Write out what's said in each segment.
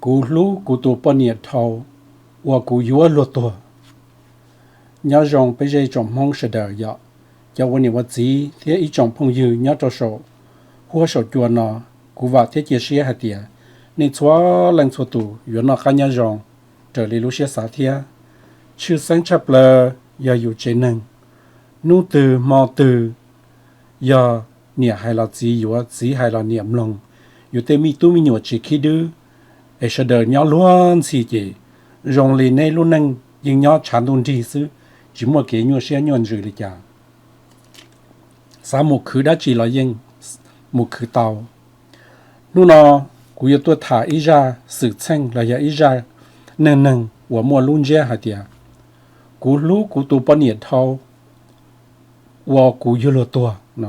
Kuv hlub kuv tus poj niam dhau uas kuv yuav luag tuag. Nyob zoo peb zej tsoom Hmoob sawv daws yom, cov ua niam ua txiv thiab ib tsoom phooj ywg nyob rau saum huab saum cua no. Kuv vam thiab cia siab hais tias nej txhua leej txhua tus yuav noj qab nyob zoo raws li lub siab xav thiab. Tshwj xeeb tshaj plaws yog yus tsev neeg, hnub twg hmo twg yog niam hais los txiv yuav, txiv hais los niam mloog, yus tej me tub me nyuam tsis khib dwb, es sawv daws nyob luag ntxhi ces zoo li nej lub neej yeej nyob tshav ntuj nrig xwb, tsis muaj kev nyuaj siab nyuaj ntsws li cas. Xav mus khwv dab tsi los yeej mus khwv tau. Hnub no kuv yuav tuaj tham ib zaj xwm txheej los yog ib zaj neej neeg uas muaj lub ntsiab hais tias kuv hlub kuv tus poj niam dhau uas kuv yuav luag tuag no.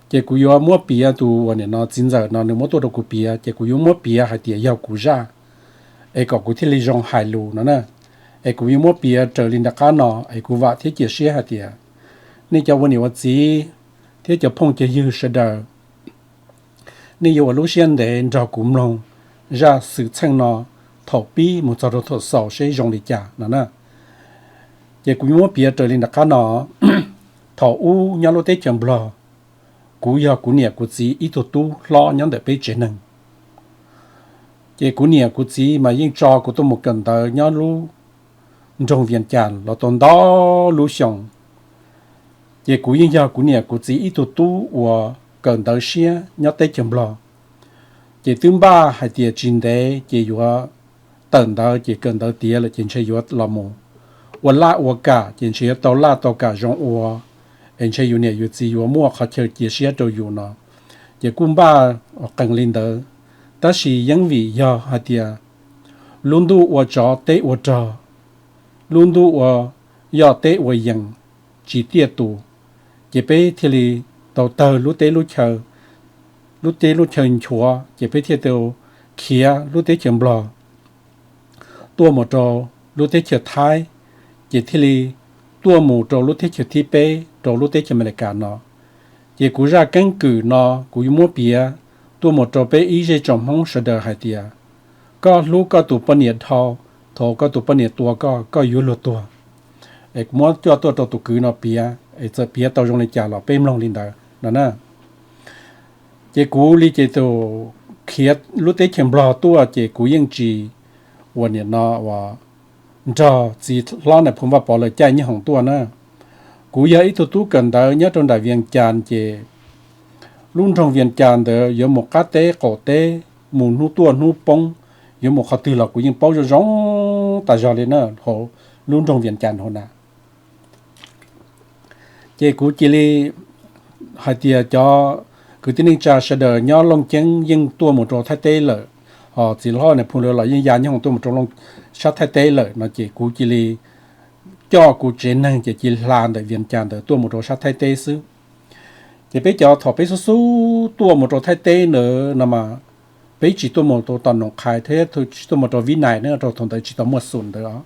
Ces kuv yuav muab piav, tus uas nim no txiv ntxawm no nws muab tuaj rau kuv piav, ces kuv yuav muab piav hais tias yog kuv zaj, es kom kuv thiaj li zoo hais lus no na. Es kuv yuav muab piav raws li nram qab no, es kuv vam thiab cia siab hais tias nej cov ua niam ua txiv thiab cov phooj cov ywg sawv daws, nej yuav ua lub siab ntev nrog kuv mloog zaj xwm txheej no thaum pib mus txog rau thaum xaus seb zoo li cas no na. Ces kuv yuav muab piav raws li nram qab no. Thaum ub nyob lub teb chaws Nplog, kuv yog kuv niam kuv txiv ib tug tub hlob nyob ntawm peb tsev neeg. Ces kuv niam kuv txiv mas yeej tso kuv tuaj mus kawm ntawv nyob lub nroog Vias Cas los tau ntau lub xyoo. Ces kuv yeej yog kuv niam kuv txiv ib tug tub uas kawm ntawv siab nyob teb chaws Nplog. Ces twb npaj hais tias tsis ntev ces yuav tawm ntawv, ces kawm ntawv tiav lawm ces ntshe yuav los mus ua laj ua kam, ces ntshe yuav tau laj tau kam zoo ua, es ntshe yus niam yus txiv yuav muaj qhov chaw cia siab rau yus no. Ces kuj npaj qees li ntawd, tab sis yeej vim yog hais tias lub ntuj ua tsov teb ua rog, lub ntuj ua yoj teb ua yees tsis tiaj tus, ces peb thiaj li tau tawg lub teb lub chaw, lub teb lub chaw nchuav, ces peb thiaj tau khiav lub teb chaws Nplog tuaj mus rau lub teb chaws Thaib, ces thiaj li tuaj mus rau lub teb chaws thib peb rau lub teb chaws Amelikas no. Ces kuv zaj keeb kwm no kuv yuav muab piav tuaj mus rau peb ib zej tsoom Hmoob sawv daws hais tias koj hlub koj tus poj niam dhau, thaum koj tus poj niam tua koj, koj yuav luag tuag. Es kuv muab coj tuaj rau tus kwv no piav, es txawm piav tau zoo li cas los peb mloog li ntawd no na. Ces kuv li ces tus khiav lub teb chaws Nplog tuaj ces kuv yeej tsis ua nim no uas nrog txiv hlob Nais Phoo Vaj Pov lawv caij nyob hoom tuaj na. Kuv yog ib tug tub kawm ntawv nyob rau nram Vias Cas ces lub nroog Vias Cas ntawd yuav mus qab teb qaum teb, mus hnub tuaj hnub poob, yuav mus qhov twg los kuv yeej paub zoo zoo tas zog li na hauv lub nroog Vias Cas hauv na. Ces kuv cia li hais tias cov kwv tij neej tsa sawv daws nyob Looj Ceeb yeej tuaj mus rau Thaib teb lawm, ho txiv hlob Nais Phoo lawv los yeej ya nyob hoom tuaj mus rau sab Thaib teb lawm no ces kuv cia li coj kuv tsev neeg ces cia li hla ntawm Vias Cas ntawd tuaj mus rau sab Thaib teb xwb. Ces peb cov thaum peb xub xub tuaj mus rau Thaib teb ntawd no mas peb tsis tuaj mus rau tom Noom Qhais thiab tsis tuaj mus rau Vib Nais na, rau thaum ntawd tsis tau muaj xum ntawd os.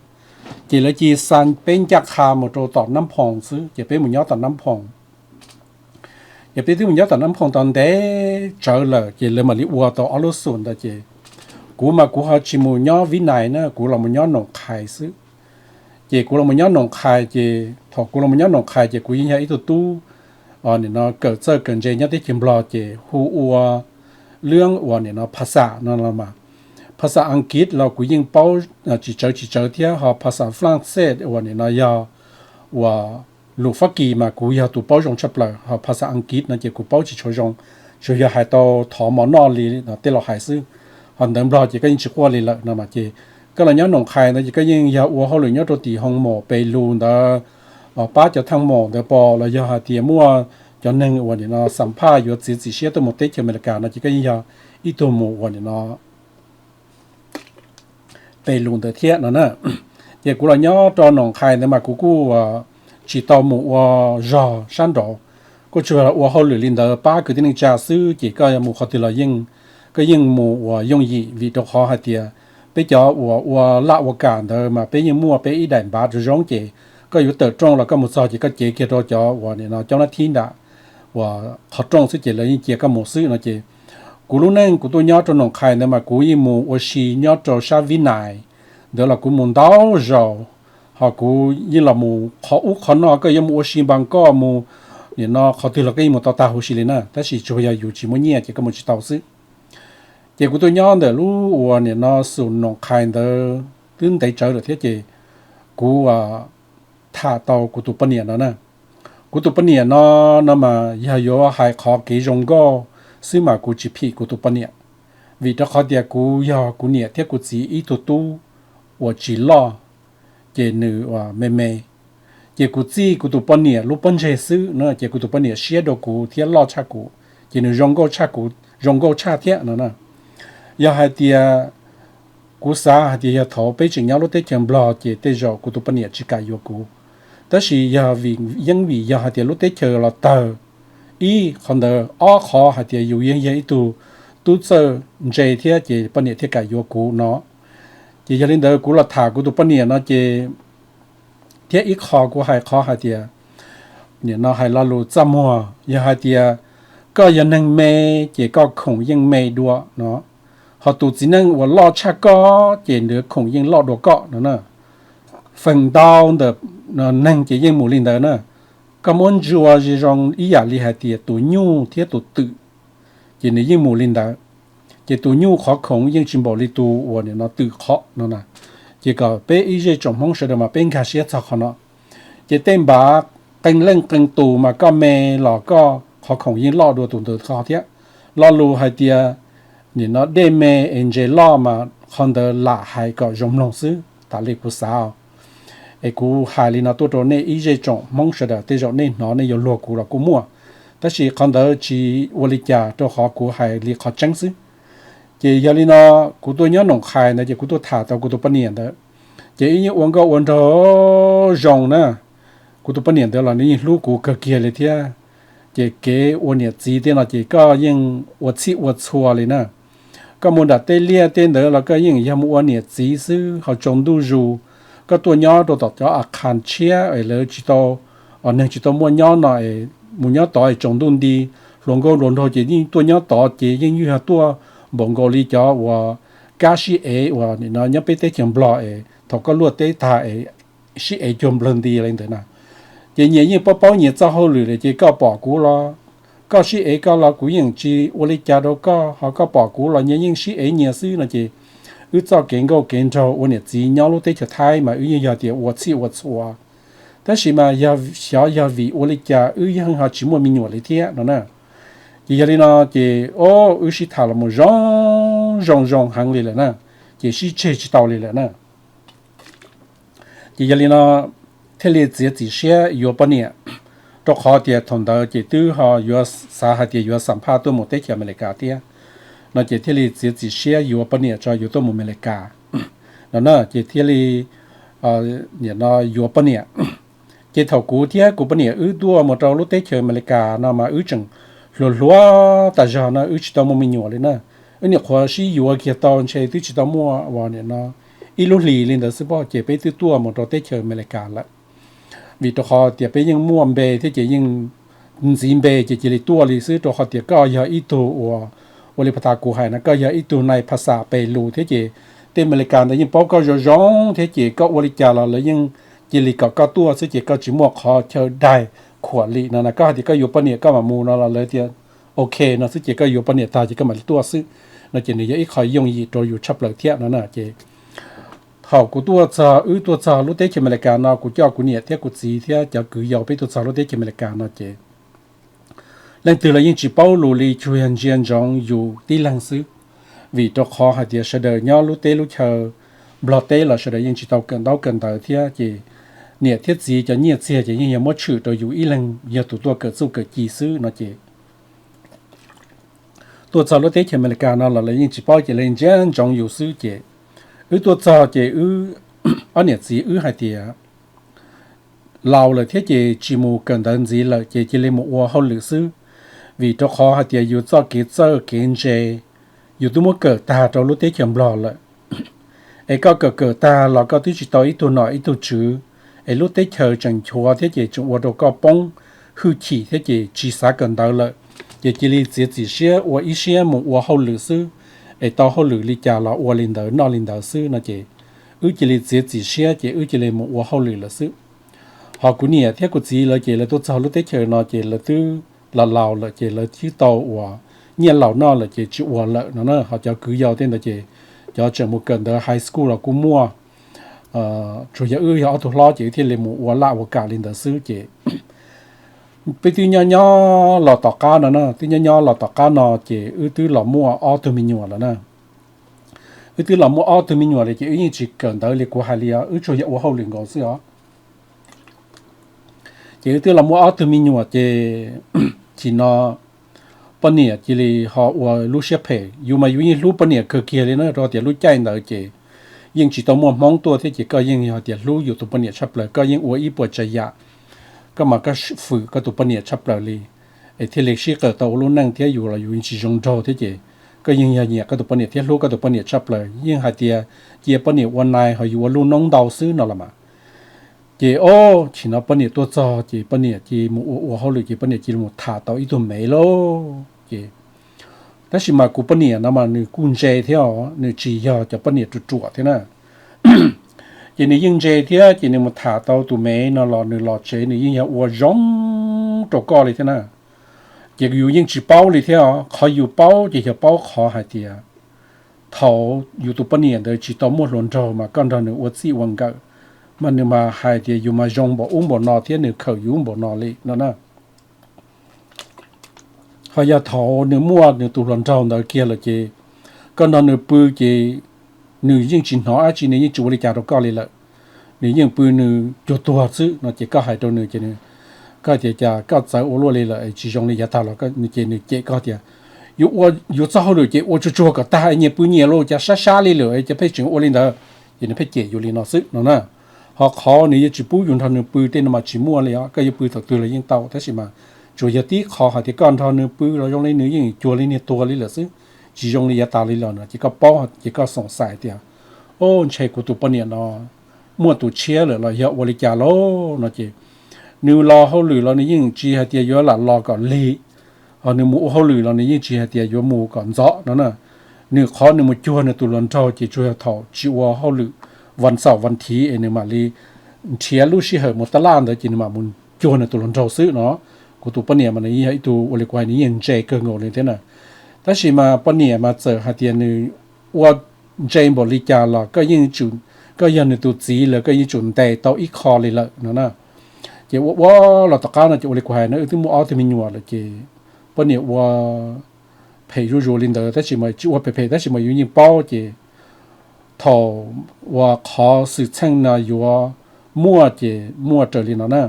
Ces lawv cia li xa peb ncaj qha mus rau tom Nab Phoos xwb, ces peb mus nyob tom Nab Phoos. Ces peb twb mus nyob tom Nab Phoos tau ntev tsawv lawm ces lawv mam li ua tau ob lub xum ntawd ces kuv mas kuv ho tsis mus nyob Vib Nais na, kuv los mus nyob Noom Qhais xwb. Ces kuv los mus nyob Noom Qhais ces thaum kuv los mus nyob Noom Qhais ces kuv yeej yog ib tug tub nim no kawm txawj kawm ntse nyob teb chaws Nplog ces hu ua lwm uas nim no phas xam no los mas, phas xam Askiv los kuv yeej paub tsis tsawg tsis tsawg thiab, ho phas xam Flaxes uas nim no yog uas lus Fab Kis mas kuv yog tus paub zoo tshaj plaws, ho phas xam Askiv no ces kuv paub tsis tshua zoo, tsuas yog hais tau thov mov noj li tej laus hais xwb. Ho ntawv Nplog ces koj yeej tsis quaj li lawm no mas ces koj los nyob Noom Qhais ntawd ces koj yeej yog ua hauj lwm nyob rau tim hoo maum pes lus ntawd, pab cov thaj maum ntawd pom los yog hais tias muaj cov neeg uas nim no xam phaj yuav txiav txim siab tuaj mus teb chaws Amelikas no ces koj yeej yog ib tug mus uas nim no pes lus ntawd thiab no na. Ces kuv los nyob rau Noom Qhais ntawd mas kuv kuj tsis tau mus ua zog sab nraud, kuj tsuas ua hauj lwm li ntawd pab kwv tij neej tsa xwb ces koj mus qhov twg los yeej, koj yeej mus uas yooj yim vim rau qhov hais tias peb cov uas ua laj ua kam ntawd mas peb yeej muaj peb ib daim npav zoo zoo ces koj yuav tawm rooj los koj mus txog ces koj cev kiag rau cov uas nim no coob nab thib nram uas qhov rooj xwb ces lawv yeej cia koj mus xwb no ces Kuv lub neej kuv tuaj nyob rau Noom Qhais ntawd mas kuv yeej mus ua si nyob rau sab Vib Nais ntawd los kuv mus ntau zaus, ho kuv yeej los mus qhov ub qhov no, koj yuav mus ua si npas koj mus, nim no qhov twg los koj yeej mus tau tag huv si li na, tab sis tsuas yog yus tsis muaj nyiaj ces koj mus tsis tau xwb. Ces kuv tuaj nyob ntawm lub uas nim no xus Noom Qhais ntawd twb ntev tsawv lawm thiab ces kuv tham tau kuv tus poj niam no na. Kuv tus poj niam no, no mas yog yuav hais qhov kev zoo nkauj xwb mas kuv tsis phim kuv tus poj niam, vim rau qhov tias kuv yog kuv niam thiab kuv txiv ib tug tub uas tsis loj, ces nws me me, ces kuv txij kuv tus poj niam lub pob ntseg xwb na, ces kuv tus poj niam siab dua kuv thiab loj tshaj kuv, ces nws zoo nkauj tshaj kuv, zoo nkauj tshaj thiab no na. Yog hais tias kuv xav hais tias yog thaum peb tseem nyob lub teb chaws Nplog ces tej zaum kuv tus poj niam tsis kam yuav kuv, tab sis yog vim, yeej vim yog hais tias lub teb chaws los tawg, ib qhov ntawd, ob qhov hais tias yus yeej yog ib tug tub txawj ntse thiab ces poj niam thiaj kam yuav kuv no. Ces yog li ntawd kuv los tham kuv tus poj niam no ces, thiab ib qho kuv hais qhov hais tias, nim no hais lo lus txaj muag, yog hais tias koj yog neeg me ces koj khoom yeej me dua no, ho tus txiv neej uas loj tshaj koj ces nws khoom yeej loj dua koj no na. Feem ntau ntawm neeg ces yeej mus li ntawd na. Koj muab ntsuas zoo zoo ib yam li hais tias tus nyuj thiab tus twm, ces nws yeej mus li ntawd. Ces tus nyuj qhov khoom yeej tsis npaum li tus uas nim no twm qhov no na. Ces kom peb ib zej tsoom Hmoob sawv daws mas peb nkag siab txog qhov no. Ces tej npav qee leej qee tus mas koj me los koj qhov khoom yeej loj dua tus ntawd qhov thiab. Lo lus hais tias nim no dej me es ntses loj mas qhov ntawd lam hais kom zoo mloog xwb tas li kuv xav. Es kuv hais li no tuaj rau nej ib zej tsoom Hmoob sawv daws, tej zaum nej hnov nej yuav luag kuv los kuj muaj, tab sis qhov ntawd tsis ua li cas rau qhov kuv hais li qhov tseeb xwb. Ces yog li no, kuv tuaj nyob Noom Qhais ntawd ces kuv tuaj tham tau kuv tus poj niam ntawd, ces ib yeej ua nkauj ua nraug zoo na. Kuv tus poj niam ntawd los nws yeej hlub kuv kawg kiag li thiab. Ces kev ua niam txiv tej no ces koj yeej ua txhij ua txhua li na. Koj mus nram tej liaj tej ntawd los koj yeej yog mus ua niam txiv xwb, ho tsaus ntuj zus koj tuaj nyob rau tom cov a khas tshiab es lawv tsis tau, neeg tsis tau muaj nyob no es mus nyob tod es tsaus ntuj nti, hluas nkauj hluas nraug ces yeej tuaj nyob tod ces yeej yog tuaj npaum nkaus li cov uas kab sib ev uas nim no nyob peb teb chaws Nplog es thaum koj luaj teb tag es sib ev cuag nplawg nti li ntawd na. Ces nyias yeej paub paub nyias txoj hauj lwm lawm ces koj pom kuv los koj sib ev koj los kuv yeej tsis ua li cas rau koj, ho koj pom kuv los nyias yeej sib ev nyias xwb no ces wb txoj kev nkauj kev nraug ua niam txiv nyob lub teb chaws Thaib mas wb yeej yog tias ua txhij ua txhua. Tab sis mas xyov yog vim ua li cas wb yeej ho tsis muaj me nyuam li thiab no na. Ces yog li no ces, o, wb sib tham los mus zoo zoo zoo heev li lawm na, ces sib tseg tsis tau li lawm na. Ces yog li no thiaj li txiav txim siab yuav poj niam, rau qhov tias thaum ntawd ces twb ho yuav xav hais tias yuav xam phaj tuaj mus teb chaws Amelikas thiab no ces thiaj li txiav txim siab yuav poj niam tso yuav tuaj mus Amelikas no na. Ces thiaj li nim no yuav poj niam. Ces thaum kuv thiab kuv poj niam wb tuaj mus rau lub teb chaws Amelikas no mas wb tseem hluas hluas tas zog no, wb tsis tau muaj me nyuam li na. Wb nyuam qhuav sib yuav kiag tau ntshe twb tsis tau muaj ua nim no ib lub hlis li ntawd xwb pob, ces peb twb tuaj mus rau teb chaws Amelikas lawm. Vim rau qhov tias peb yeej muaj npe thiab ces yeej ntxiv npe ces cia li tuaj li xwb, rau qhov tias koj yog ib tug uas, ua li phas tas kuv hais no, koj yog ib tug nais phas xas pes lus thiab ces tej Amelikas ntawd yeej paub koj zoo zoo thiab ces koj ua li cas los lawv yeej cia li kom koj tuaj xwb ces koj tsis muaj qhov chaw daig khuam li no na. Koj hais tias koj yuav poj niam koj mam mus no los lawv tias ok no xwb ces koj yuav poj niam tag ces koj mam li tuaj xwb no ces nws yog ib qho yooj yim rau yus tshaj plaws thiab no na. Ces thaum kuv tuaj txog, wb tuaj txog lub teb chaws Amelikas no, kuv coj kuv niam thiab kuv txiv thiab cov kwv yau peb tuaj txog lub teb chaws Amelikas no ces leej twg los yeej tsis paub lus li, tsuas yog ntsia ntsoov yus tib leeg xwb. Vim rau qhov hais tias sawv daws nyob lub teb lub chaw Nplog teb los sawv daws yeej tsis tau kawm ntaub kawm ntawv thiab ces niam thiab txiv cov nyiaj txiag ces yeej yog muab tshwm rau yus ib leeg yog tus tuaj kawm txuj kawm ci xwb no ces tuaj txog lub teb chaws Amelikas no los lawv yeej tsis paub ces lawv ntsia ntsoov yus xwb ces wb tuaj txog ces wb, ob niam txiv wb hais tias laus lawm thiab ces tsis mus kawm ntawv ntxiv lawm ces cia li mus ua hauj lwm xwb. Vim rau qhov hais tias yus txoj kev txawj kev ntse yus twb muab kawm tag rau lub teb chaws Nplog lawm. Es koj kawm kawm tag los koj twb tsis tau ib tug nom ib tug tswv, es lub teb chaws tseem nchuav thiab ces tseem ua rau koj poob hwj chim thiab ces tsis xav kawm ntawv lawm. ces cia li txiav txim siab ua ib siab mus ua hauj lwm xwb, es tau hauj lwm li cas los ua li ntawd noj li ntawd xwb no ces wb cia li txiav txim siab ces wb cia li mus ua hauj lwm lawm xwb. Ho kuv niam thiab kuv txiv lawv ces lawv tuaj txog lub teb chaws no ces lawv twb laus laus lawm ces lawv twb tau uas nyiaj laus noj lawm ces tsis ua lawm no na. Ho cov kwv yau tej ntawd ces cov tseem mus kawm ntawv high school los kuj muaj, tsuas yog wb yog ob tug hlob ces wb thiaj li mus ua laj ua kam li ntawd xwb ces peb twb nyob nyob los tom qab no na, twb nyob nyob los tom qab no ces wb twb los muaj ob tug me nyuam lawm na. Wb twb los muaj ob tug me nyuam li ces wb yeej tsis kawm ntawv li kuv hais li os, wb tsuas yog ua hauj lwm nkaus xwb os. Ces wb twb los muaj ob tug me nyuam ces chim no poj niam cia li ho ua lub siab phem. Yus mas yus yeej hlub poj niam kawg kiag li na, rau tias lub caij ntawd ces yeej tsis tau muaj hmoob tuaj thiab ces koj yeej yog tias hlub yus tus poj niam tshaj plaws, koj yeej ua ib puas tsav yam, koj mas koj fwm koj tus poj niam tshaj plaws li, es thiaj li sib qawm tau ua lub neej thiab yus los yus tsis zoo nraug thiab ces koj yeej yog nyiam koj tus poj niam thiab hlub koj tus poj niam tshaj plaws, yeej hais tias cia poj niam ua nai ho yus ua luj noob ntau xwb no los mas. Ces o, chim no poj niam tuaj txog ces poj niam cia li mus ua ua hauj lwm ces poj niam cia li mus tham tau ib tug mev lauj ces, tab sis mas kuv poj niam no mas nws kuj ntse thiab os, nws tsis yog cov poj niam ruam ruam thiab na. Ces nws yeej ntse thiab ces nws mus tham tau tus mev no los nws los tsev nws yeej yog ua zoo rau koj li thiab na. Ces yus yeej tsis paub li thiab os, qhov yus paub ces yog paub qhov hais tias thaum yus tus poj niam ntawd tsis tau muaj hluas nraug mas koj nrog nws ua txij ua nkawm, mas nws mas hais tias yus mas zoo npaum ub npaum no thiab nws khawm yus ub npaum no li no na. Ho yog thaum nws muaj nws tus hluas nraug ntawd kiag lawm ces koj nrog nws pw ces nws yeej tsis hnov dab tsi, nws yeej tsis ua li cas rau koj li lawm. Nws yeej pw nws cuag tuag xwb no ces koj hais rau nws ces koj tias cas koj txawv ua luaj li lawm tsis zoo li yav tag los, ces nws cem koj tias yus ua yus txoj hauj lwm ces ua tsuag tsuag kom tag nyias pw nyias los cas sab sab li lawm cas pheej tseem ua li ntawd, ces nws pheej cem yus li no xwb no na. Ho qhov nws yuav tsis pub yus nrog nws pw tej no mas tsis muaj li os, koj yuav pw thaum twg los yeej tau, tab sis mas tsuas yog tib qhov hais tias koj nrog nws pw los zoo li nws yeej cuag li niag tuag li lawm xwb, tsis zoo li yav tas li los no ces koj paub ces koj xoom xaiv tias o, ntshe kuv tus poj niam no muaj tus tshiab lawm los yog ua li cas lauj no ces nws los hauj lwm los nws yeej tsis hais tias yuav lam los kom lig, ho nws mus ua hauj lwm los nws yeej tsis hais tias yuav mus kom ntxov no na. Nws qhov nws mus cuag nws tus hluas nraug ces tsuas yog thaum tsis ua hauj lwm vas xaum vas thiv es nws mam li nrhiav lub sij hawm mus tab laj ntawd ces nws mam mus cuag nws tus hluas nraug xwb no. Kuv tus poj niam mas nws yeej yog ib tug ua li kuv hais nws yeej ntse kawg nkaus li thiab na. Tab sis mas poj niam mas txawm hais tias nws ua ntse npaum li cas los koj yeej, koj yog nws tus txiv lawm koj yeej tsum ntes tau ib qho li lawm no na. Ces ua ua los tom qab no ces ua li kuv hais no wb twb muaj ob tug me nyuam lawm ces poj niam ua phem zuj zus li ntawd tab sis mas tsis ua phem phem tab sis mas yus yeej paub ces thaum uas qhov xwm txheej no yuav muaj ces muaj raws li no na.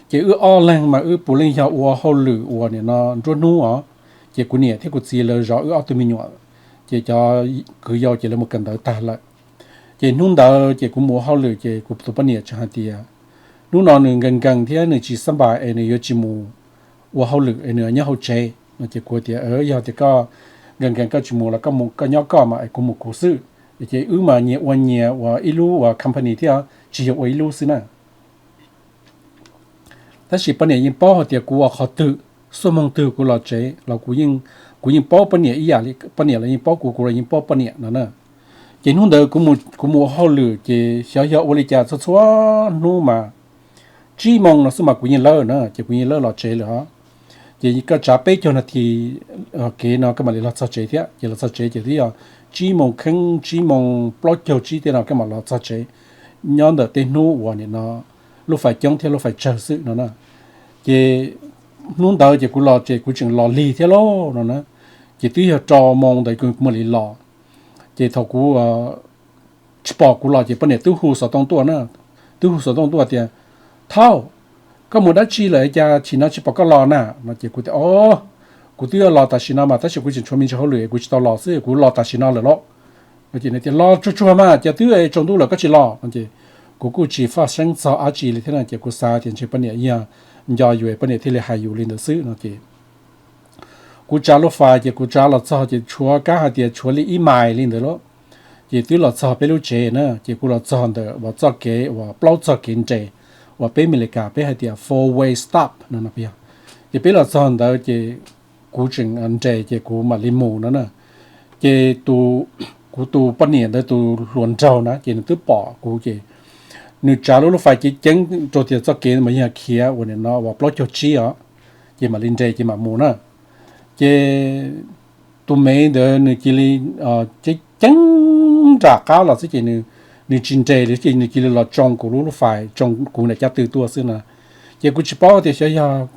Ces wb ob leeg mas wb puav leej yog ua hauj lwm uas nim no nruab hnub os, ces kuv niam thiab kuv txiv lawv zov wb ob tug me nyuam, ces cov kwv yau ces lawv mus kawm ntawv tag lawm. Ces hnub ntawd ces kuv mus ua hauj lwm ces kuv tus poj niam tseem hais tias hnub no nws nkees nkees thiab nws tsis xab npais es nws yuav tsis mus ua hauj lwm es nws nyob hauv tsev no ces kuv tias yog tias koj nkees nkees koj tsis mus los koj nyob koj mas es kuv mus kuv xwb. Ces wb mas nyias ua nyias uas ib lub uas company thiab tsis yog ua ib lub xwb na. Tab sis poj niam yeej paub hais tias kuv ua qhov twg, xuaj moog twg kuv los tsev los kuv yeej paub poj niam ib yam li poj niam los yeej paub kuv, kuv los yeej paub poj niam no na. Ces hnub ntawd kuv mus ua hauj lwm ces xyov yog ua li cas txhua txhua hnub mas tsib moos no xwb mas kuv yeej lawb na, ces kuv yeej lawb los tsev lawm os. Ces koj tsav peb caug nas this kev no koj mam li los txog tsev thiab, ces los txog tsev ces twb yog tsib moos kheeb tsib moos plaub caug tsib tej no koj mam los txog tsev, nyob ntawm tej hnub uas nim no lub fais coob thiab lub fais tsawg xwb no na. Ces hnub ntawd ces kuv los ces kuv tseem los lig thiab lauj no na. Ces twb yog rau moos ntawd kuv mam li los. Ces thaum kuv tsis pom kuv los ces poj niam twb hu xov tooj tuaj na, twb hu xov tooj tuaj tias, Thauj, koj mus dab tsi lawm cas chim no tsis pom koj los na? No ces kuv tias, O, kuv twb yuav los tam sim no mas tab sis kuv tseem tshuav me ntsis hauj lwm kuv tsis tau los xwb, kuv los tam sim no lawm lauj. No ces nws tias, Los tsuag tsuag mas, cas twb tsaus ntuj lawm koj tsis los? No ces kuv kuj tsis faj seeb txog dab tsi li thiab no ces kuv xav tias ntshe poj niam yog nco yus poj niam thiaj li hais yus li ntawd xwb no ces kuv tsav lub fais ces kuv tsav los txog ces tshuav kab hais tias tshuav li ib mais li ntawd lauj. Ces twb los txog peb lub tsev na, ces kuv los txog ntawm uas txoj kev uas plaub txoj kev nres uas peb Amelikas peb hais tias four way stop no no yog. Ces peb los txog ntawd ces kuv tseem nres ces kuv mam li mus no na. Ces kuv tus poj niam ntawd tus hluas nraug na ces nws twb pom kuv ces nws tsav lub lub fais ceev ceev rau tias txoj kev mas yog khiav ua nim no uas plaub caug tsib os, ces mam li nres ces mam mus na. Ces tus me ntawd nws cia li ceev ceev nram qab los xwb ces nws tsis nres li ces nws cia li los tsoo kuv lub lub fais, tsoo kuv nram caj tw tuaj xwb na. Ces kuv tsis paub tias xyov yog,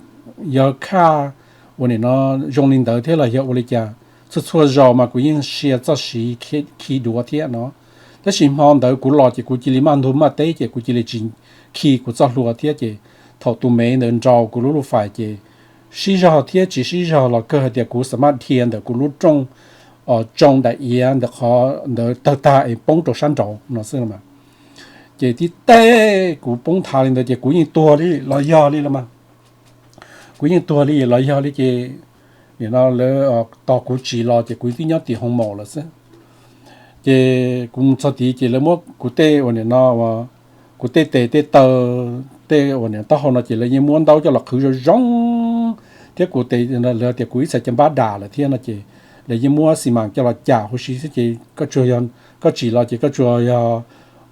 yog khaj ua nim no zoo li ntawd thiab los yog ua li cas. Txhua txhua zaus mas kuv yeej sia txoj siv khi duav thiab no, tab sis hmo ntawd kuv los ces kuv cia li maj ntug maj teb ces kuv cia li tsis khi kuv txoj hlua thiab ces thaum tus me ntawd nrau kuv lub lub fais ces sib zog thiab tsis sib zog los kawg hais tias kuv xam maj dhia ntawm kuv lub rooj tsoo daim iav ntawm qhov ntawd tawg tag es poob rau sab nraud no xwb. Ces tib teg kuv poob thav li ntawd ces kuv yeej tuag li los yog li los mas, kuv yeej tuag li los yog li ces nim no lawv tos kuv tsis los ces kuv twb nyob tim hoo maum lawm xwb. Ces kuv mus txog tid ces lawv muab kuv tej ua nim no, kuv tej tes tej taw, tej ua nim taub hau no ces lawv yeej muab ntaub coj los qhwv zoo zoo thiab kuv tes, lawv tias kuv ib txhais caj npab dam lawm thiab no ces lawv yeej muab xi mas coj los cam huv si xwb ces koj tsuas yog, koj tsis los ces koj tsuas yog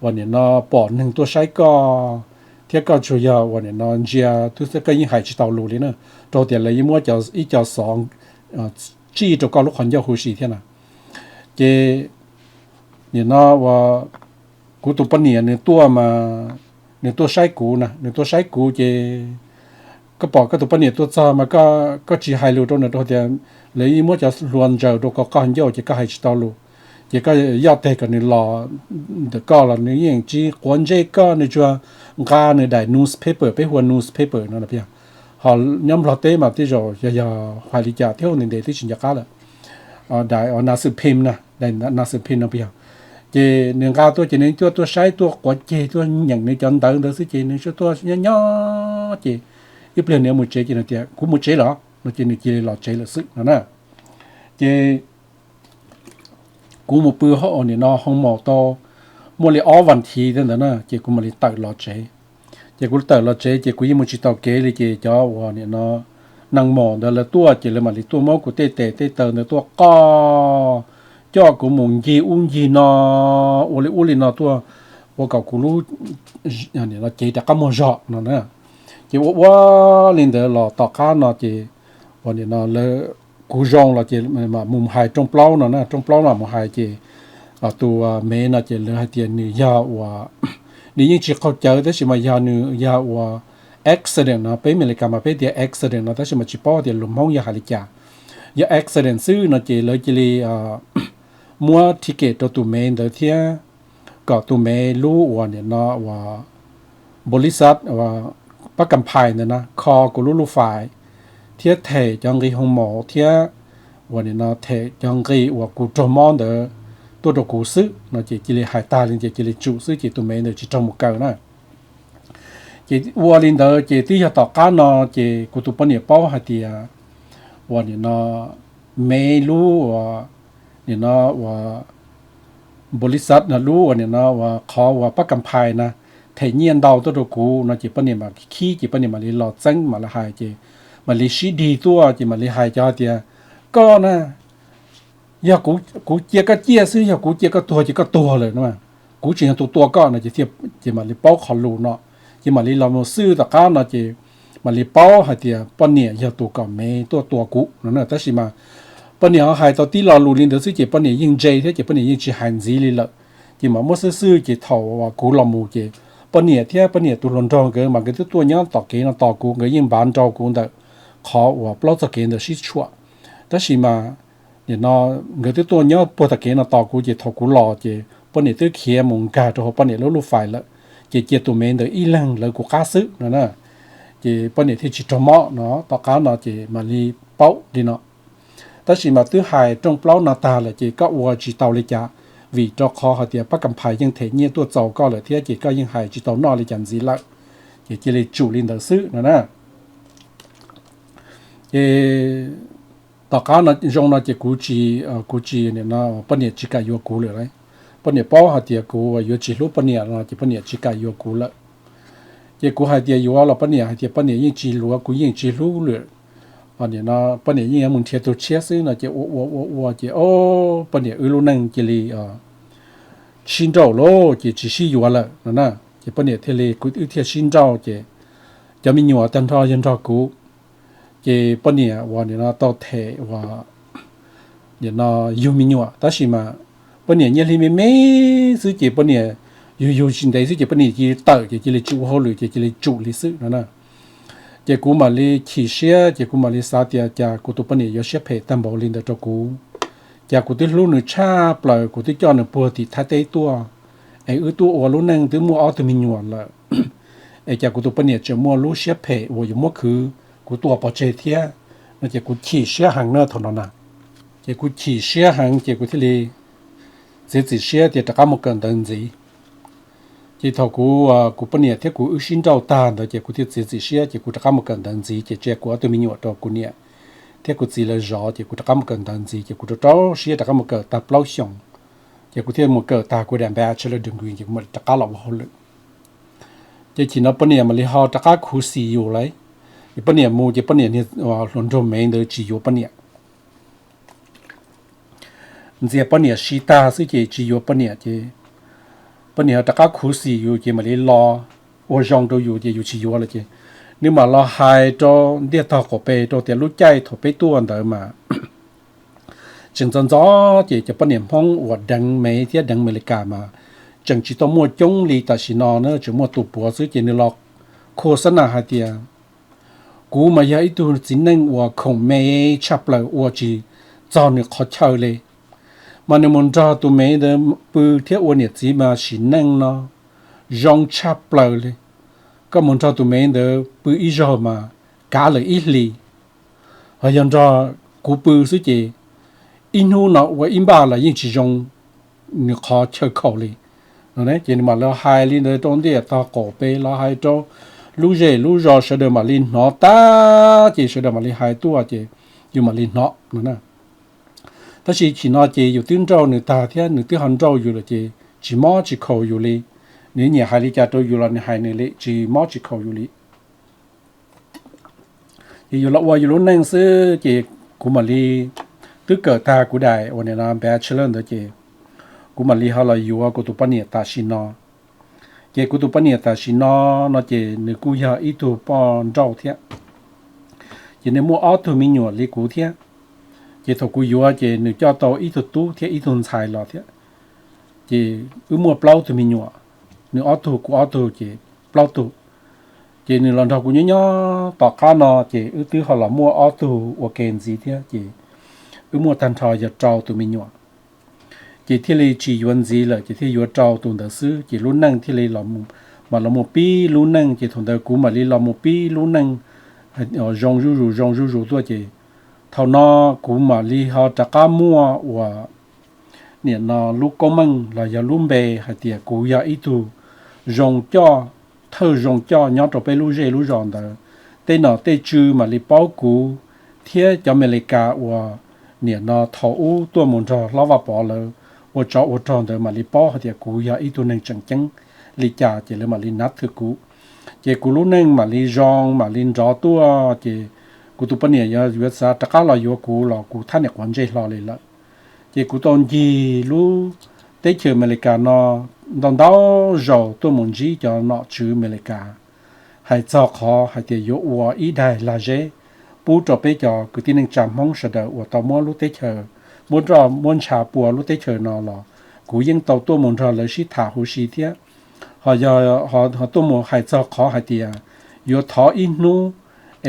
ua nim no pom neeg tuaj saib koj thiab koj tsuas yog ua nim no ntsia xwb, koj yeej hais tsis tau lus li na, rau tias lawv yeej muab ib co xov tsij rau koj lub qhov ncauj huv si thiab na. Ces nim no ua kuv tus poj niam nws tuaj mas, nws tuaj saib kuv na, nws tuaj saib kuv ces koj pom koj tus poj niam tuaj txog mas koj tsis hais lus rau nws rau tias lawv yeej muab cov hlua ntsaws rau koj qhov ncauj ces koj hais tsis tau lus. Ces koj yoj teg kom nws los ntawm koj los nws yeej tsis quav ntsej koj, nws tsuas nqa nws daim newspaper, peb hu ua newspaper no, ho nyob Nplog teb mas tej zaum yog, yog hais li cas thiab ntev ntev twb tsis nco qab lawm. Daim nas xwm phim na, daim nas xwm phim no peb yog. Ces nws nqa tuaj ces nws tuaj, tuaj saib, tuaj quav ceg, tuaj nyeem nws cov ntawv ntawd xwb ces nws tuaj nyob nyob ces ib pliag nws mus tsev ces nws tias kuv mus tsev lawm no ces nws cia li los tsev lawm xwb no na. Ces kuv mus pw hauv nim no hoo maum tau muaj li ob vas thiv ntawd na ces kuv mam li tawm los tsev. Ces kuv tawm los tsev ces kuv yeej mus tsis tau kev li ces cov uas nim no neeg maum ntawd lawv tuaj ces lawv mam li tuaj muab kuv tej tes tej taw ntawd tuaj qoj, coj kuv mus ncig ub ncig no, ua li ub li no tuaj, ua kom kuv lub cev rov qab muag zog no na. Ces ua ua li ntawd los tom qab no ces ua nim no lawv, kuv zoo los ces mam mus hais rooj plaub no na, rooj plaub no mus hais ces tus me no ces lawv hais tias nws yog uas, nws yeej tsis qaug cawv tab sis mas yog nws yog uas accident no, peb Amelikas mas peb tias accident no tab sis mas tsis paub tias lus Hmoob yog hais li cas. Yog accident xwb no ces lawv cia li muab ticket rau tus me ntawd thiab kom tus me lub uas nim no uas npaus lis xaj, pab kam phais ntawd na kho kuv lub lub fais thiab them cov nqi hoo maum thiab uas nim no them cov nqi uas kuv raug mob ntawd tuaj rau kuv xwb no ces cia li hais tag li ces cia li tsum xwb ces tus me ntawd tsis raug mus kaw na. Ces ua li ntawd ces twb yog tom qab no ces kuv tus poj niam paub hais tias uas nim no me lub uas nim no uas npaus lis xaj no lub uas nim no uas qhov uas pab kam phais na them nyiaj ntau tuaj rau kuv no ces poj niam mam khib ces poj niam mam li los txeeb mam li hais ces mam li sib dig tuaj ces mam li hais cov hais tias koj na, yog kuv cia koj ciaj xwb, yog kuv cia koj tuag ces koj tuag lawm no, kuv tseem yog tus tua koj no ces thiaj, ces mam li paub qhov lus no. Ces mam li los mus xwb tom qab no ces mam li paub hais tias poj niam yog tus kom me tuaj tua kuv no na. Tab sis mas poj niam ho hais tau tib lo lus li ntawd xwb ces poj niam yeej ntse thiab ces poj niam yeej tsis hais ntxiv li lawm. Ces mam muab xwb xwb ces thaum kuv los mus ces poj niam thiab poj niam tus hluas nraug nkawd mas nkawd twb tuaj nyob tom kev no tos kuv, nkawd yeej npav nrau kuv ntawm qhov uas plaub txoj kev ntawd sib tshuam. Tab sis mas nim no nkawd twb tuaj nyob puag tom kev no tos kuv ces thaum kuv los ces poj niam twb khiav mus nkag rau hauv poj niam lub lub fais lawm. Ces cia tus me ntawd ib leeg lawv kuv qab xwb no na. Ces poj niam thiaj tsis raug mob no, tom qab no ces mam li paub li no. Tab sis mas twb hais rooj plaub no tag lawm ces koj ua tsis tau li cas, vim rau qhov hais tias pab kam phais yeej them nyiaj tuaj txaus koj lawm thiab ces koj yeej hais tsis tau noj li cas ntxiv lawm. Ces cia li tsum li ntawd xwb no na. Ces tom qab no zoo no ces kuv tsis, kuv tsis, poj niam tsis kam yuav kuv lawm lauj. Poj niam paub hais tias kuv yuav tsis hlub poj niam no ces poj niam tsis kam yuav kuv lawm. Ces kuv hais tias yuav los poj niam hais tias poj niam yeej tsis luav kuv, yeej tsis hlub lawm. poj niam yeej yuav mus nrhiav tus tshiab xwb no ces ua ua ua ua ces o, poj niam wb lub neej cia li sib nrauj lawm ces tsis sib yuav lawm no na. Ces poj niam thiaj li, kuv wb thiaj sib nrauj ces cov me nyuam tag nrho yog nrog kuv. Ces poj niam uas nim no tau them uas nim no yug me nyuam tab sis mas poj niam nyiaj hli me me xwb ces poj niam yug yug tsis ntev xwb ces poj niam cia li tawm ces cia li tsis ua hauj lwm ces cia li tsum li xwb no na. Ces kuv mam li chim siab ces kuv mam li xav tias cas kuv tus poj niam yuav siab phem tag npaum li ntawd rau kuv. Cas kuv twb hlub nws tshaj plaws, kuv twb coj nws puag tim Thaib teb tuaj, es wb tuaj ua lub neej twb muaj ob tug me nyuam lawm, es cas kuv tus poj niam tseem muaj lub siab phem uas yuav muab khwv kuv tua pov tseg thiab no ces kuv chim siab heev na thaum no na. Ces kuv chim siab heev ces kuv thiaj li txiav txim siab tias rov qab mus kawm ntawv ntxiv. Ces thaum kuv, kuv poj niam thiab kuv wb sib nrauj tag ntawd ces kuv thiaj txiav txim siab ces kuv rov qab mus kawm ntawv ntxiv ces tsa kuv ob tug me nyuam rau kuv niam thiab kuv txiv lawv zov ces kuv rov qab mus kawm ntawv ntxiv ces kuv rau rau siab rov qab mus kawm tag plaub xyoos. Ces kuv thiaj mus kawm tag kuv daim bachelor degree ces kuv mam rov qab los ua hauj lwm. Ces chim no poj niam mam li ho rov qab khuv xim yus lawm. Ces poj niam mus ces poj niam niag hluas nraug me ntawd tsis yuav poj niam. Ntxias poj niam si tag xwb ces tsis yuav poj niam ces poj niam ho rov qab khuv xim yus ces mam li los ua zoo rau yus ces yus tsis yuav lawm ces nws mam los hais rau ntiaj tog qaum pem rau tias lub caij thaum peb tuaj ntawd mas tseem ntxov ntxov ces cov poj niam Hmoob uas deev Mev thiab deev Amelikas mas tseem tsis tau muaj coob li tam sim no na, tseem muaj tus puav xwb ces nws los khua xab nas hais tias kuv mas yog ib tug txiv neej uas khoom me tshaj plaws ua tsis txog nws qhov chaw li. Mas nws mus nrog tus me ntawd pw thiab ua niam txiv mas sim neej no zoo tshaj plaws li. Koj mus nrog tus me ntawd pw ib zaug mas kav lawm ib hlis. Ho yog nrog kuv pw xwb ces ib hnub no ua ib npaj los yeej tsis zoo nws qhov chaw khaum li. Ces nws mam los hais li ntawd rau ntiaj tog qaum pem los hais rau lub zej lub zos sawv daws mam li hnov tag ces sawv daws mam li hais tuaj ces yus mam li hnov no na. Tab sis chim no ces yus twb nrauj nws tag thiab nws twb ho nrauj yus lawm ces tsis mob tsis khaus yus li. Nws nyiam hais li cas rau yus los nws hais nws li, tsis mob tsis khaus yus li. Ces yus los ua yus lub neej xwb ces kuv mam li twb kawm tag kuv daim uas nim no bachelor ntawd ces kuv mam li ho los yuav kuv tus poj niam tam sim no. Ces kuv tus poj niam tam sim no no ces nws kuj yog ib tug poj nrauj thiab. Ces nws muaj ob tug me nyuam li kuv thiab. Ces thaum kuv yuav ces nws coj tau ib tug tub thiab ib tug ntxhais los thiab. Ces wb muaj plaub tug me nyuam, nws ob tug kuv ob tug ces plaub tug. Ces nws los nrog kuv nyob nyob tom qab no ces wb twb ho los muaj ob tug ua ke ntxiv thiab ces wb muaj tag nrho yog rau tus me nyuam. Ces thiaj li tsis yuav ntxiv lawm ces thiaj yuav rau tus ntawd xwb ces lub neej thiaj li mam los mus pib lub neej ces thaum ntawd kuv mam li los mus pib lub neej zoo zuj zus zoo zuj zus tuaj ces thaum no kuv mam li ho rov qab muaj uas nim no lub koob meej los yog lub npe hais tias kuv yog ib tug zoo coj, thawj zoo coj nyob rau peb lub zej lub zos ntawd. Tej nom tej tswv mam li paub kuv thiab cov Amelikas uas nim no thaum ub tuaj mus nrog Hlob Vaj Pov lawv ua tsov ua rog ntawd mam li paub hais tias kuv yog ib tug neeg tseem ceeb li cas ces lawv mam li nab thwm kuv. Ces kuv lub neej mam li zoo mam li nrov tuaj ces kuv tus poj niam yog yuav xav rov qab los yuav kuv los kuv thab niam quav ntsej hlo li lawm. Ces kuv tau ncig lub teb chaws Amelikas no ntau ntau zaus tuaj mus ntsib cov nom tswv Amelikas hais txog qhov hais tias yuav ua ib daig lag zeb pub rau peb cov kwv tij neej tsa Hmoob sawv daws uas tau muab lub teb chaws, muab roj muab ntsha pua lub teb chaws no los kuv yeej tau tuaj mus nrog lawv sib tham huv si thiab. Ho yog ho tuaj mus hais txog qhov hais tias yuav thov ib hnub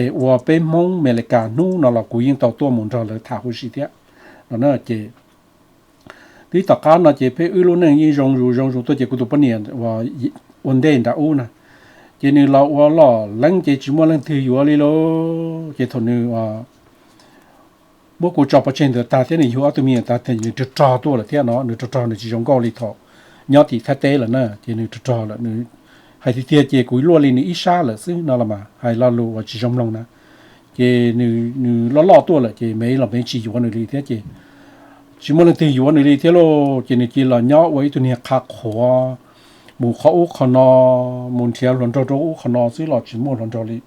es ua peb Hmoob Amelikas hnub no los kuv yeej tau tuaj mus nrog lawv tham huv si thiab no na. Ces twb tom qab no ces peb wb lub neej yeej zoo zus zoo zus tuaj ces kuv tus poj niam ua ntej nram ub na, ces nws los ua loj leeb ces tsis muaj leej twg yuav li lauj. Ces thaum nws muab kuv tso pov tseg ntawd tag thiab nws yug ob tug me nyuam tag nws rog rog tuaj lawm thiab no, nws rog rog nws tsis zoo nkauj li thaum nyob tim Thaib teb lawm na, ces nws rog rog lawm nws hais tiag tiag ces kuv luaj li nws ib sab lawm xwb no los mas hais lo lus uas tsis zoo mloog na. Ces nws loj loj tuaj lawm ces Mev los Mev tsis yuav nws li thiab ces tsis muaj leej twg yuav nws li thiab lauj. Ces nws cia li los nyob ua ib tug niag qha qhuav, mus qhov ub qhov no, mus nrhiav hluas nraug rau ub qhov no xwb los tsis muaj hluas nraug li.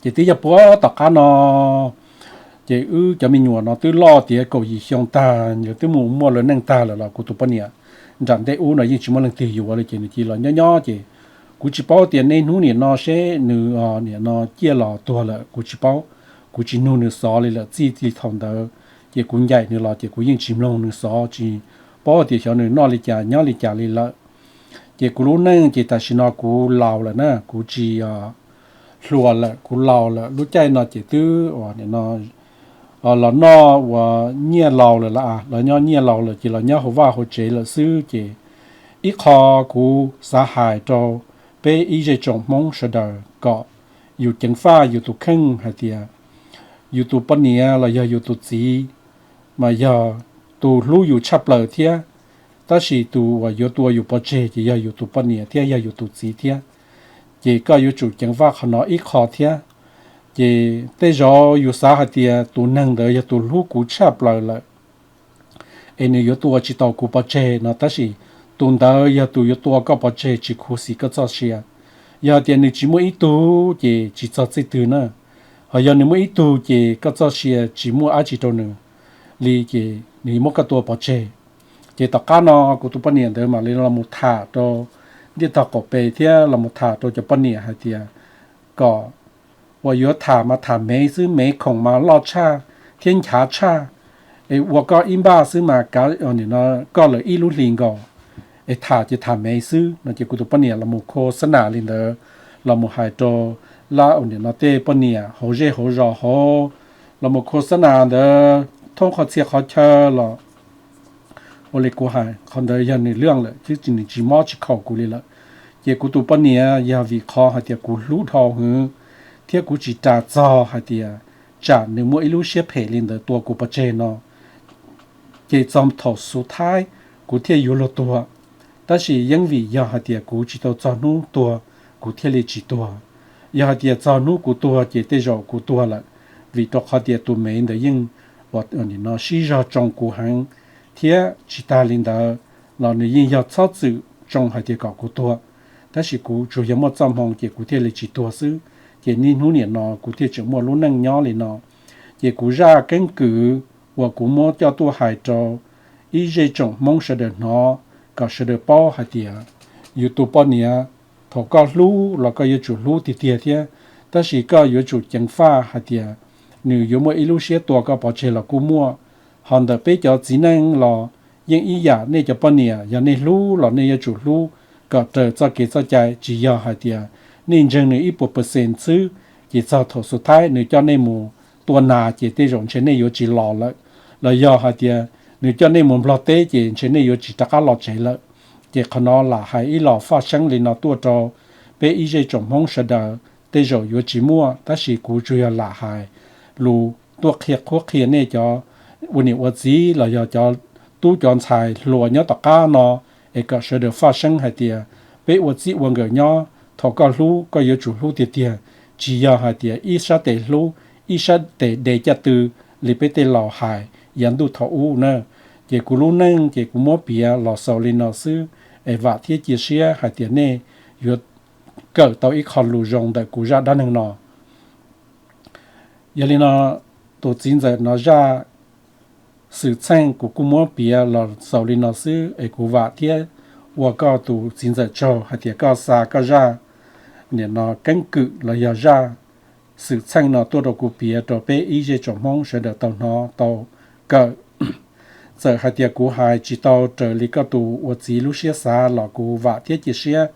Ces twb yog puag tom qab no, ces wb cov me nyuam no twb loj tiav kaum yim xyoo tag, twb mus muaj lawv neej tag lawm los kuv tus poj niam nram ntej ub no yeej tsis muaj leej twg yuav li. Ces nws cia li los nyob nyob ces kuv tsis paub tias niaj hnub nim no seb nws nim no ciaj los tuag lawm kuv tsis paub. Kuv tsis nug nws xov li lawm txij li thaum ntawd. Ces kuv ncaim nws los ces kuv yeej tsis mloog nws xov, tsis paub tias xyov nws noj li cas nyob li cas li lawm. Ces kuv lub neej ces tam sim no kuv laus lawm na, kuv tsis hluas lawm, kuv laus lawm. Lub caij no ces twb ua no los noj ua nyiaj laus lawm, los nyob nyiaj laus lawm ces los nyob hauv vaj hauv tsev lawm xwb. Ces ib qho kuv xav hais rau peb ib zej tsoom Hmoob sawv daws kom yus ceev faj yus tus kheej hais tias yus tus poj niam los yog yus tus txiv mas yog tus hlub yus tshaj plaws thiab, tab sis tus uas yuav tua yus pov tseg ces yog yus tus poj niam thiab yog yus tus txiv thiab. Ces koj yuav tsum ceev faj qhov no ib qho thiab. Ces tej zaum yus xav hais tias tus neeg ntawd yog tus hlub kuv tshaj plaws lawm es nws yuav tua tsis tau kuv pov tseg no, tab sis tus ntawd yog tus yuav tua koj pov tseg tsis khuv xim koj txoj sia. Yog hais tias nws tsis muaj ib tug ces tsis txog txij twg na, ho yog nws muaj ib tug ces koj txoj sia tsis muaj dab tsi rau nws li, ces nws muab koj tua pov tseg. Ces tom qab no kuv tus poj niam ntawd mam li los mus tham rau ntiaj tog qaum pes thiab los mus tham rau cov poj niam hais tias kom uas yuav tham mas tham mev xwb, mev khoom mas loj tshaj thiab nchav tshaj, es ua koj ib npaj xwb mas kav koj lawm ib lub hlis nkaus, es tham ces tham mev xwb no. Ces kuv tus poj niam los mus kho xab nas li ntawd, los mus hais rau lab ua nim no tej poj niam hauv zej hauv zos hauv, los mus kho xab nas ntawd thoob qhov txhia qhov chaw los ua li kuv hais, qhov ntawd yog nws lwj lawm thiab nws tsis mob tsis khaum kuv li lawm. Ces kuv tus poj niam yog vim qhov hais tias kuv hlub dhau hwv thiab kuv tsis ras txog hais tias tsam nws muaj ib lub siab phem li ntawd tua kuv pov tseg no, ces txog thaum xub thawj kuv thiaj yuav luag tuag. Tab sis yeej vim yog hais tias kuv tsis tau txog hnub tuag, kuv thiaj li tsis tuag. Yog hais tias txog hnub kuv tuag ces tej zaum kuv tuag lawm, vim rau qhov tias tus mev ntawd yeej ua nim no sib zog tsoo kuv heev, thiab tsis tag li ntawd los nws yeej yog txhob txwm tsoo hais tias kom kuv tuag. Tab sis kuv tsuas yog muaj txoj hmoo ces kuv thiaj li tsis tuag xwb. Ces niaj hnub nim no kuv thiaj tseem muaj lub neej nyob li no. Ces kuv zaj keeb kwm uas kuv muab coj tuaj hais rau ib zej tsoom Hmoob sawv daws hnov, kom sawv daws paub hais tias yus tus poj niam, thaum koj hlub los koj yuav tsum hlub tiag tiag thiab, tab sis koj yuav tsum ceev faj hais tias nws yuav muaj ib lub siab tua koj pov tseg los kuj muaj. Ho ntawm peb cov txiv neej los yeej ib yam, nej cov poj niam yog nej hlub los nej yuav tsum hlub kom raws txoj kev txoj cai, tsis yog hais tias nej ntseeg nws ib puas percent xwb, ces txog thaum xub thawj nws coj nej mus tua nas ces tej zaum ntshe nej yuav tsis los lawm, los yog hais tias nws coj nej mus Nplog teb ces ntshe nej yuav tsis rov qab los tsev lawm. Ces qhov no lam hais ib los faj seeb li no tuaj rau peb ib zej tsoom Hmoob sawv daws, tej zaum yuav tsis muaj, tab sis kuv tsuas yog lam hais lus tuaj qhia qhuab qhia nej cov ua niam ua txiv los yog cov tub cov ntxhais hluas nyob tom qab no, es kom sawv daws faj seeb hais tias peb ua txij ua nkawm nyob, thaum koj hlub koj yuav tsum hlub tiag tiag, tsis yog hais tias ib sab tes hlub ib sab tes de caj tw li peb tej laus hais yav ntuj thaum ub na. Ces kuv lub neej ces kuv muab piav los xaus li no xwb, es vam thiab cia siab hais tias nej yuav kawm tau ib qho lus zoo ntawm kuv zaj dab neeg no. Yog li no, tus txiv ntxawm no zaj xwm txheej kuv kuj muab piav los xaus li no xwb, es kuv vam thiab ua koj tus txiv ntxawm tsaug hais tias koj xa koj zaj nim no keeb kwm los yog zaj xwm txheej no tuaj rau kuv piav rau peb ib zej tsoom Hmoob sawv daws tau hnov tau kawm. Txawm hais tias kuv hais tsis tau raws li koj tus ua txiv lub siab xav los kuv vam thiab cia siab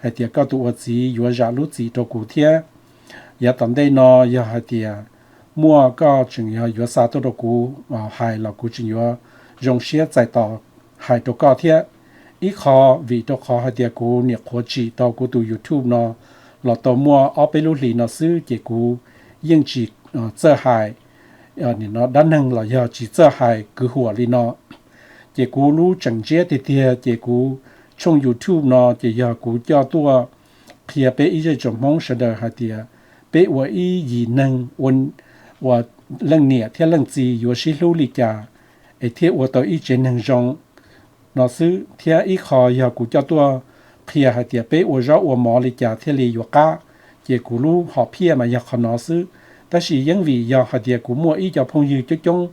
hais tias koj tus ua txiv yuav zam lub txim rau kuv thiab. Yav tom ntej no yog hais tias muaj koj tseem yog yuav xa tuaj rau kuv hais los kuv tseem yuav zoo siab txais tos hais rau koj thiab. Ib qho vim rau qhov hais tias kuv niam qhuav tsim tau kuv tus YouTube no los tau muaj ob peb lub hlis no xwb, ces kuv yeej tsis txawj hais nim no dab neeg los yog tsis txawj hais kwv huam li no. Ces kuv lub tseem ntsiab tiag tiag ces kuv tshooj YouTube no ces yog kuv coj tuaj qhia peb ib zej tsoom Hmoob sawv daws hais tias peb ua ib yim neeg ua leej niam thiab leej txiv yuav sib hlub li cas es thiaj ua tau ib tsev neeg zoo no xwb. Thiab ib qho yog kuv coj tuaj qhia hais tias peb ua zaub ua mov li cas thiaj li yuav qab, Ces kuv lub hom phiaj mas yog qhov no xwb. Tab sis yeej vim yog hais tias kuv muaj ib co phooj ywg coob coob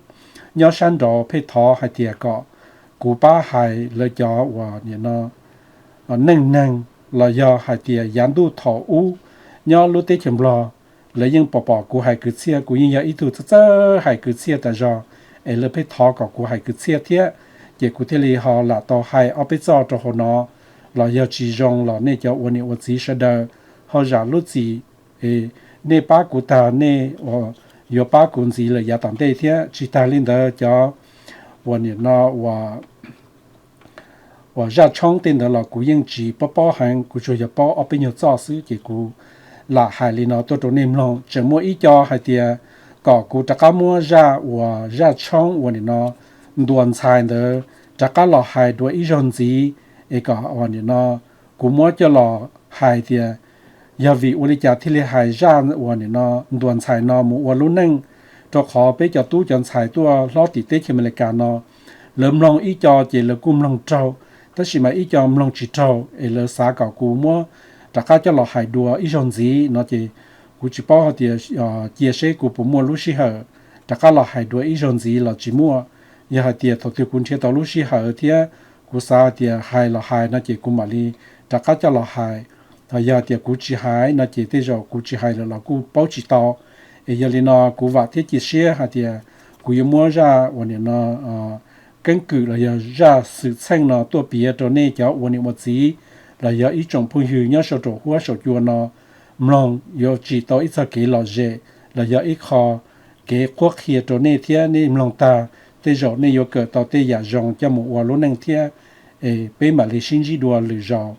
nyob sab nraud pheej thov hais tias kom kuv pab hais lawv cov uas nim no neej neeg los yog hais tias yav ntuj thaum ub nyob lub teb chaws Nplog, lawv yeej pom pom kuv hais kwv txhiaj, kuv yeej yog ib tug txawj txawj hais kwv txhiaj tas zog, es lawv pheej thov kom kuv hais kwv txhiaj thiab. Ces kuv thiaj li ho lam tau hais ob peb txoj rau hauv no, los yog tsis zoo los nej cov ua niam ua txiv sawv daws ho zam lub txim, nej pab kuv tag nej yuav pab kuv ntxiv lawm yav tom ntej thiab. Tsis tag li ntawd cov uas nim no uas zaj tshoob tej ntawd los kuv yeej tsis paub paub heev, kuv tsuas yog paub ob peb nyuag txoj xwb ces kuv lam hais li no tuaj rau nej mloog. Tseem muaj ib co hais tias kom kuv rov qab muab zaj uas zaj tshoob uas nim no ntuas ntxhais ntawd rov qab los hais dua ib zaug ntxiv, es kom uas nim no kuv muab coj los hais tias yog vim ua li cas thiaj li hais zaj uas nim no ntuas ntxhais no mus ua lub neej, rau qhov peb cov tub cov ntxhais tuaj hlob tim teb chaws Amelikas no, lawv mloog ib co ces lawv kuj mloog raug, tab sis mas ib co mloog tsis raug es lawv xav kom kuv muab rov qab coj los hais dua ib zaug ntxiv no ces kuv tsis paub hais tias cia seb kuv puas muaj lub sij hawm rov qab los hais dua ib zaug ntxiv los tsis muaj. Yog hais tias thaum twg kuv nrhiav tau lub sij hawm thiab kuv xav hais tias hais los hais no ces kuv mam li rov qab coj los hais. Ho yog tias kuv tsis hais no ces tej zaum kuv tsis hais lawm los kuj paub tsis tau. Es yog li no kuv vam thiab cia siab hais tias kuv yuav muab zaj uas nim no keeb kwm los yog zaj xwm txheej no tuaj piav rau nej cov ua niam ua txiv los yog ib tsoom phooj ywg nyob saum huab saum cua no mloog, yuav tsim tau ib txoj kev lom zem los yog ib qho kev qhuab qhia rau nej thiab nej mloog tag tej zaum nej yuav kawm tau tej yam zoo coj mus ua lub neej thiab. Es peb mam li sib ntsib dua lwm zaus.